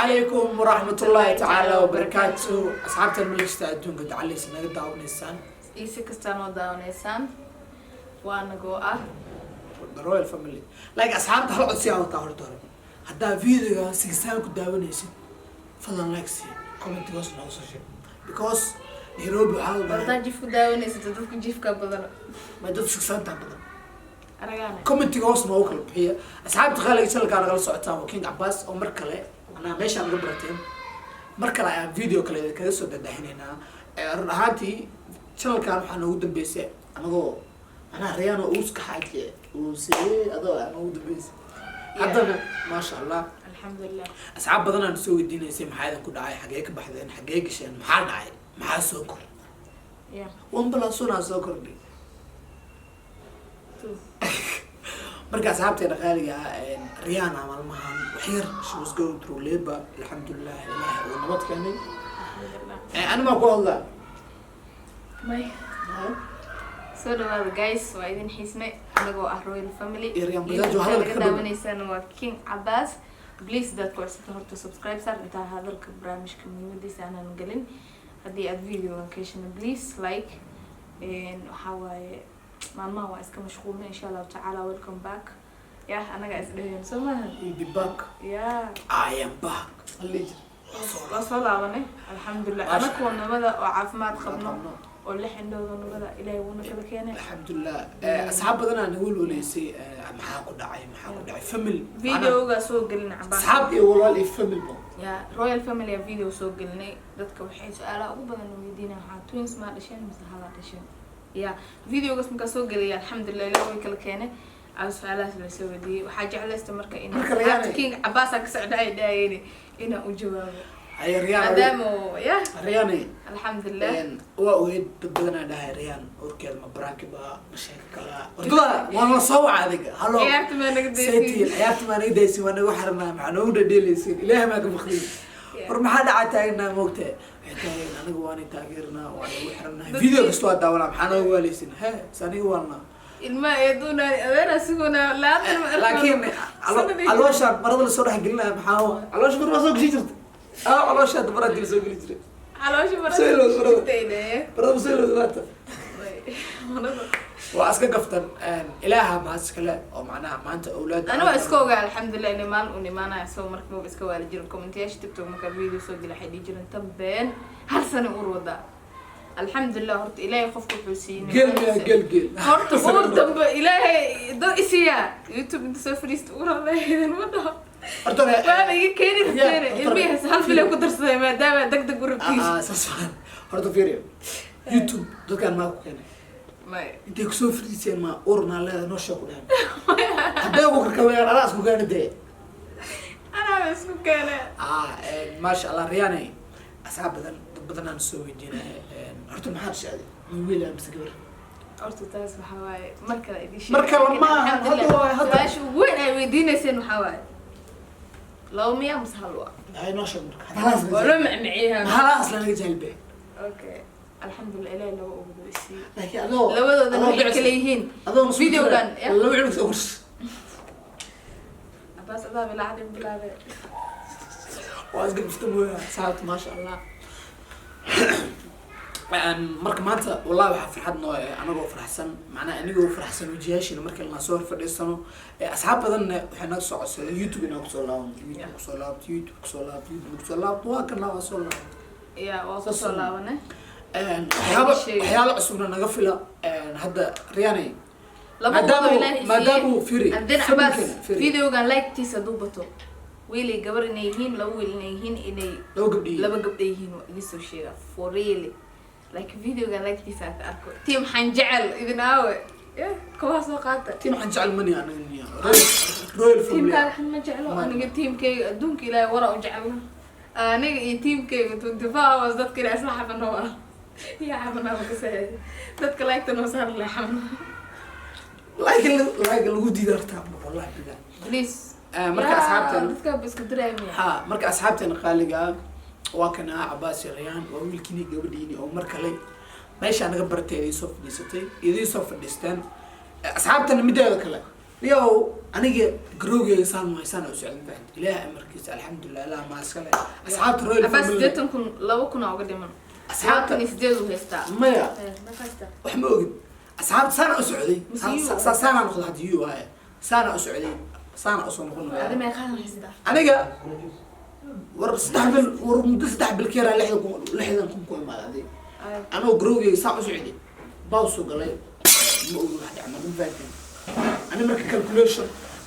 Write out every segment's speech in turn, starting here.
Calaykum waraxmatullaahi tacaala wabarakaatu. Asxaabtan malista adduunka dacaliisa naga daawanaysaan, iyo si kastaa noo daawanaysaan, waa nagoo ah The Royal Family. Like, asxaabta, hal codsi aan wataa. Horta hore, haddaa videoga sigisaan ku daawanaysid, fadlan like sii, comment hoos noogu soo sheeg, because Nairobi waxaa la Haddaa dhahay jif ku daawanaysid, dadka jifka badan. Ma dad sigsaantaa badan. Aragaana. Commentiga hoos noogu kala bixiya. Asxaabta qaaliga, channelkaa nagala socotaan waa King Cabaas oo mar kale anaa meeshaan naga barateen. Mar kale ayaan video kale kaga soo dadahinaynaa. Run ahaantii channelkan waxaa noogu dambeysay anagoo macnaha Riyaano uuska xaaje uu siiyey adoo aa noogu dambeysay. Haddana maasha Allah. Alxamdulilah. Asxaab badan aan soo weydiinaysay: maxaa idin ku dhacay? Xagee ka baxdeen? Xagee gasheen? Maxaa dhacay? Maxaa soo kordhay? 1 plus 1 aa soo kordhay. Two. Marka asxaabteena qaaliga ah, Riyaana maalmahan waxyar she was going through labor. Alxamdulilah, Ilaahay uu nabad keenay. Alxamdulilah. Ani maa ku hadlaa? May soo dhawaada guys, waa idin xiisnay anagoo ah Royal Family. Iyo Riyaan Bajaaj oo YouTube-ka hadalka naga ka dhow. daawanaysaan waa King Cabaas. Please, dad ku cusubta, horta subscribe saar. Intaa hadalka barnaamijka muhiimadiisa aanan gelin, haddii aad videogan ka heshana, please like. Waxaa waaye maalmaha waa iska mashquulnay. Insha Allahu tacaala, welcome back. Yah, anaga is dheheen soo maaha? We'll be back. I am back. Allijir. Waa soo laabanay, alxamdulilah. Maasha. Anakoo nabada oo caafimaad qabno oo lix indhooda nabada, Ilaahay wuuna kala keenay. Alxamdulilah. Asxaab badan aa nagu walwaleysay: maxaa ku dhacay? Maxaa ku dhacay family? Videoga soo gelin Cabaas. Asxaab iyo walaal iyo family ba. Ya, Royal Family aa video soo gelinay. Dadka waxay su-aalaha ugu badan weydiinaya waxaa: twins maa dhasheen mise halaa dhasheen? Ya, videogaas markaa soo gelaya, alxamdulilah, Ilaah way kala keenay. Aa su-aalahaas la soo weydiiyey. Waxaa jeclaysta marka in Marka Riyaana- King Cabaasaa ka socda ay dhahayeen inaan u jawaabo. Ay Riyaan. Maadaama ya. Riyaane. Alxamdulilah. Waa ogeyd, dad badanaa dhahay: Riyaan urkeeda ma prank ba, ma sheeko kalaa? Wardada waa la soo waca adiga, halo. Ciyaarta maa naga setiin daysiin. Ciyaarta maa naga daysin, waa nagu xirnaa, maxaa noogu dhadheelaysin? Ilaahay maa ka maqlin. War maxaa dhacaa? Taagnaa moogta, waxay taageen aniga waanay taageernaa, waa nagu xirnaa, video kasta waa daawanaa, maxaa noogu waaleysin? He se aniga waalnaa. Ilmaha eeduna adeer asiguna laatan ma arko. Laakiin Sanadii- caloosha marada lasoo dhex gelinaya maxaa waay? Caloosha mar waa soo geshi jirta. Caloosha hadda maraa dib soo geli jiray. Caloosha marada Soo ilowd marada. jirtayne. Marada soo ilowda maanta. Marada. Waa iska gaftan. Ilaaha mahad iskale oo macnaha maanta awlaad. Ani waa iska ogaa, alxamdulilah, inay maalin uun imaanaya. So marka maba iska waali jirin. Commentayaasha TikTok markaa video soo gela waxay dhihi jiren: tan been, hal sano uur wadaa. Alxamdulilah, horta Ilaahay qofka wuxuu siiyey Geel miya? Geel, geel. Horta uur dambe Ilaahay dad isiyaa YouTube inta soo fadhiista uur leeyahay ma dhaho. Horta hore- Waaba iga keeni rabteen. Horta hore- Ilmihiis hal bilay ku darsaday maadaama deg deg u rabtiin. Ah, saas waan. Horta fiiriyo, YouTube dadkaan maa ku keenay? May. Intay kusoo fadhiiseen maa uur maa leedahay noo sheeg ku dhehen? Hadday ku karkabayaan, adaa isku keeni dee. Anaaba isku keene. Maasha Allah, Riyaane, asxaab badan, dad badan aan soo weydiinaya: horta maxaa dhashay? Ma wiil ah mise gabar? Horta taas waxaa waaye mar kale idin sheegay. Mar kale maaha, Alxamdulillah. hadda waaye, hadda. Su-aasha ugu weyn ay weydiineyseen waxaa waaye: laba miyaa mise hal waa? Hay, noo sheeg marka. Halaas. Waa loo macmiciyaa. Halaas lanaga jahil be. Okay, alxamdulillah, Ilahi laba ugu isiiye. Laakiin adoo Labadoodana adoo waxay dhicis- kala yihiin adoo nus videogan, ya. laba cunug soo kors. Abaas, adaa bilaacday bilaabe. Waa iska gafta mooya asxaabta. Maasha Allah. Marka maanta wallahi waxaa farxad noo eh anagoo faraxsan, macnaha anigoo faraxsan wajiyaashiina marka la soo hor fadhiisano. Asxaab badanna waxay naga soo codsadeen YouTube inaan kusoo laabano, YouTube kusoo laabto, YouTube kusoo laabto, YouTube kusoo laabto. Waa kana, waa soo laabto. Ya, waa kusoo laabanay. Waxyaabo Sheegay. waxyaalo cusubna naga fila. Hadda Riyaanay Laba maadaama qodob Ilaahay maadaama siiyey. firi And then Abbas, familkeena, firi. videogan like-tiisa hadduu bato, wiilay gabar inay yihiin, laba wiil inay yihiin, inay laba gabdhiyi. Laba gabdha yihiin waa idin soo sheegaa for really. Like, videogan like-tiisa aad arko, team xan jecel idin aawe ya kuwaa soo qaata. Team xan jecel mani anaga niya Royal Family. Teamkaaga xan ma jeclo. Ma- Aniga teamkayga adduunka Ilaahay wara u jecelna. Aniga iyo teamkayga 24 hours dadka ilaa isla xabano waa iyo xabanaaba kasahaya dadka like-ta noo saar le xabano. Like lagu diida horta, wallahi billah. Please. Marka asxaabteena dadka ba isku diraya miya? Ha, marka asxaabteena qaaliga ah, waa kana Cabaas iyo Rayaan, waa wiilkiini gabadhiini oo mar kale meeshaa naga baratay idiin soo fadhiisatay, idiin soo fadhiisteen. Asxaabtana mideeda kale Yow, aniga garowgeyga saan waay, saan u socdan, fahant? Ilaahay amarkiisa, alxamdulilah, ilaah maa iskale, asxaabta Royal Abbas, Family. 80,000, 2,000 aa uga dhiman. Asxaabta 28 uu haystaa. Maya. Ma haysta. Wax ma ogid, asxaabta saana u socday. Mise yuu? Saanaa noqda hadda, yuu waaye, saana u socday, saana usoo noqon Adi waaya. meeqaan haystaa? Aniga war 3 bil, war muddo 3 bil ka yaraa 60,000, 60,000 ku imaada adig. Anoo garowgeyga saa u socday bawsuu galay, ma ogi wax dhacma, ma fahanteen? Ani marka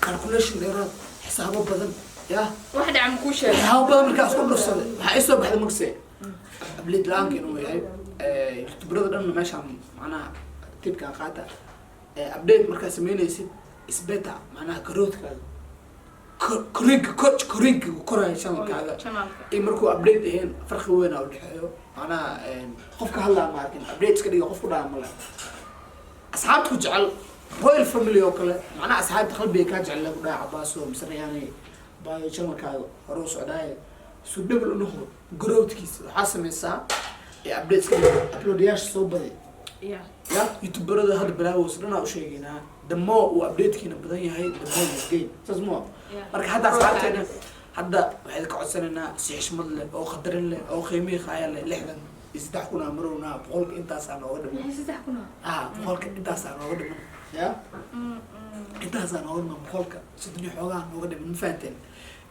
calculation dheeraad, xisaabo badan ya. Wax dhaca ma kuu sheegay? Xisaabo badan markaa isku dhufsaday, waxaa ii soo baxday magse update la-aanka inuu yahay. Youtuberada dhanna meeshaan macnaha tibkaan qaata. Update markaa sameynaysid is better, macnaha growthkaaga, korinka, korinka koraya channelkaaga. Channelka. Iyo markuu update ahayn farqi weyn aa udhexeeyo. Macnaha qofka hadlaa ma arkin, update iska dhiga qof ku dhaha male. Asxaabta ku jecel, Royal Family oo kale, macnaha asxaabta qalbiga kaa jecel ku dhaha, Cabaaso mise Rayaanay baayo, channelkaaga hore u socdaaye su double u noqdo growthkiisa, waxaa sameysaa ee update iska dhiga, uploadayaasha soo baday. Ya, youtuberada hadda bilaawaysa dhanaa u sheegaynaa, the more uu updatekiina badan yahay, the more you gain, saas mo. Marka hadda asxaabteena hadda waxay ka codsanaynaa si xishmad leh oo qadarin leh oo qiimihii qaaya leh, 63,000 aa marownaa, boqolka intaasaa nooga dhiman. 63,000 ah. Ah, boqolka intaasaa nooga dhiman ya, intaasaa nooga dhiman, boqolka soddon iyo xoogaa nooga dhiman, ma fahanteen?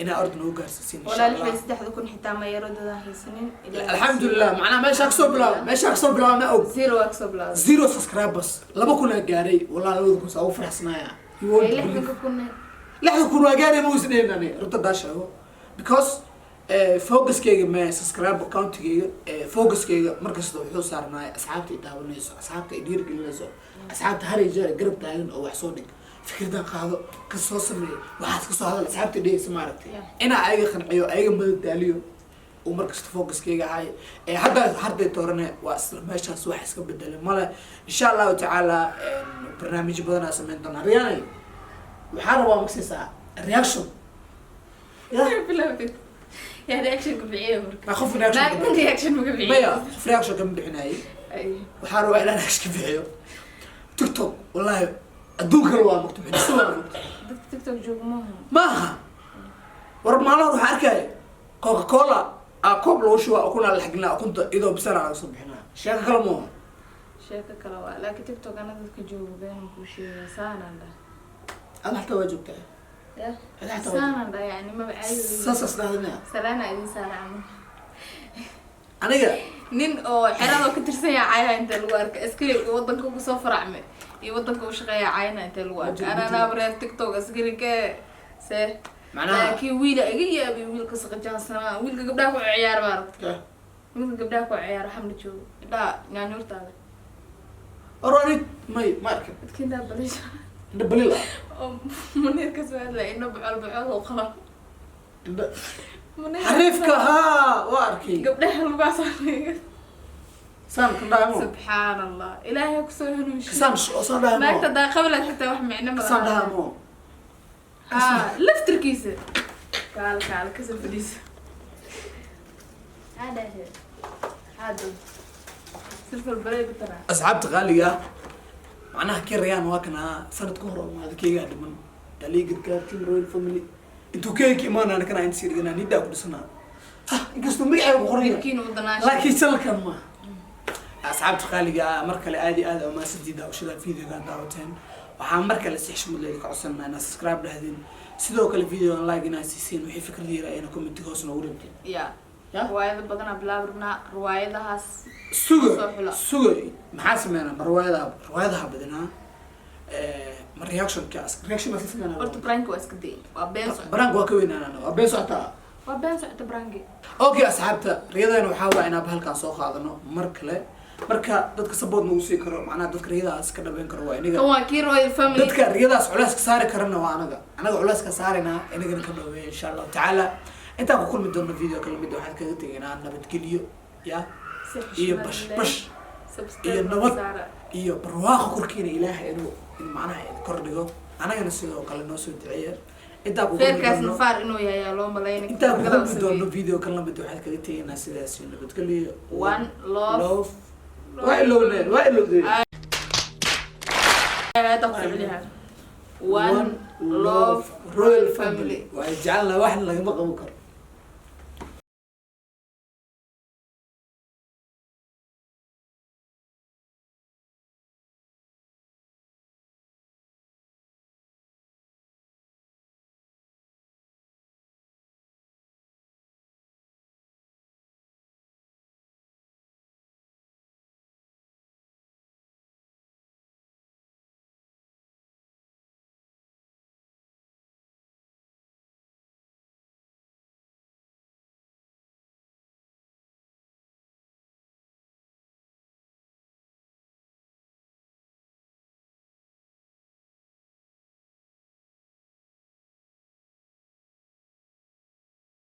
Inaa orda noogu gaarsiisiin insha Walaa, Allah. 63,000 xitaa ma yaradoodan haysanin. Alxamdulilah, macnaha meeshaa kasoo bilaaba, meeshaa kasoo bilaabna og. Zero waa kasoo bilaabay. Zero subscribers, 2,000 aa gaaray. Wallahi 2,000 saa ugu faraxsanaaya. You won't believe. 60,000. 60,000 waa gaaray, ma uusan dhihin ani runta daa sheego, because focuskeyga ma subscribe accountigeyga, focuskeyga markasta wuxuu saarnaay asxaabta i daawanayso, asxaabta i dhiirigelinayso, asxaabta har iyo jeer garab taagan oo wax soo dhig, fikirdan qaado, ka soo sameeyo, waxaas kasoo hadal, asxaabta dhehaysa, maaragtay. Inaa ayaga qanciyo, ayaga madadaaliyo uu markasta focuskeyga ahay. Hadda hadday toorane waa isla meeshaas, wax iska bedelay male. Insha Allahu tacaala barnaamijyo badanaa sameyn doonaa. Riyaanay, waxaa rabaa magsaysaa reaction ya. Bilowdid yaa reaction ku bixiya marka? Ma qof reaction Naagtan reaction maga bixiyo. Maya, qof reaction kama bixinayay. Ay. Waxaa rabaa inaan reaction ka bixiyo TikTok. Wallahi adduun kale waa mugto, mucjiso waa mugto. Dadka TikTok jooga maaha. Maaha, war maalin hore waxaa arkaya Coca Cola aa koob lagu shubaa, ukunaa la xaginaa, ukunta iyadoo bisana laga soo bixinaa. Sheeko kale maaha. Sheeko kale waa, laakiin TikTok ana dadka jooga been kuu sheegaya, saanaan dhah. Ada xataa waa joogtaa. Ya. Ada xataa waa. Saanaan dhah, yani maba caadi. Saasaas dhahdana. Salaana idin saara camal. Aniga Nin oo xerada ka tirsan yahay cayna inta lagu arka, askari wadanka kusoo faracme iyo wadanka u shaqeeya cayna inta lagu arka, Ma ana jiro. anaa reer TikTok askari ke se. Macnaha Laakiin wiila iga yaabay, wiilka saqajaansanaa, wiilka gabdhaha ku ciyaar, maaragta, wiilka gabdhaha ku ciyaar xamla joogo, gabdhaha nyaanyuurtaada. Or ani may ma arkin. Dadka indhaha balisha. Indha balil ah. Oo Muniir ka soo hadlaya, indho bocol bocol oo qaba. Indha Muniir. Xariifka haa, waa arkay. Gabdhaha lugaas. Saan kan dhaamo. Subxaan Allah, Ilaahay ha kusoo hanuunshiyo. Kasaan oo saan dhaamo. Naagta daaqabilaad xitaa wax micno ma Kasaan dhaamo. Ha, laftirkiisa kaal kaal kasoo fadhiisa. Hadhahe hado silfal baray ku taraa. Asxaabta qaaliga ah, macnaha kii Rayaan waa kana sanad ka hor oo maada keegaa dhiman dalii gargaar team Royal Family intuu keega ka imaanana kana inta sii dhiganaa niddaa ku dhisanaa. Ha, inkastoo magacayga ku qoran yahay. Wiilkiina u danaashay. Laakiin sanadkan ma. Asxaabta qaaliga ah, mar kale aad iyo aad umaasantii daawashada videogan daawateen. Waxaan mar kale si xushmad leh ka codsanaa inaad subscribe dhahdeen, sidoo kale videogan like inaad siisiin, wixii fikradiira ayna commentiga hoos noogu dhibteen. Ya. Ya? Riwaayado badanaa bilaab rabnaa, riwaayadahaas suga. Soo xula. Suga, maxaa sameynaa? Ma riwaayadaha, riwaayadaha badanaa, ma reactionka, reaction baa sameynaa. Horta prank waa iska day, waa been socota. Prank waa ka weynaanana, waa been socotaa. Waa been socota pranki. Okay, asxaabta, riyadana waxaa waa inaan halkaan soo qaadano mar kale. Marka dadka support nagu sii karo, macnaha dadka riyadaas ka dhabeyn karo waa inaga. Kan waa kii Royal Family. Dadka riyadaas culays ka saari karana waa anaga, anaga culays ka saaraynaa, inagana ka dhaweeya insha Allahu tacaala. Intaan ku kulmi doono video kala mid, waxaan kaga tegaynaa nabadgelyo ya Si iyo xushmad bash leh. bash Subscribe iyo nabad saara. iyo barwaaqo korkiina Ilaahay inuu in macnaha kor dhigo, anagana sidoo kale noo soo duceeya. Intaan ku kulmi Feerkaas doono nafaar inuu yahay ayaa loo malaynay. Intaan ku kulmi doono video kala mid, waxaan kaga tegaynaa sidaas iyo nabadgelyo. One love. Love. Waa ilowdeen, waa ilowdeen. Aad ku ficilyahay. One love, royal family. Waa jecelnahay, waxna lagama qaban karo.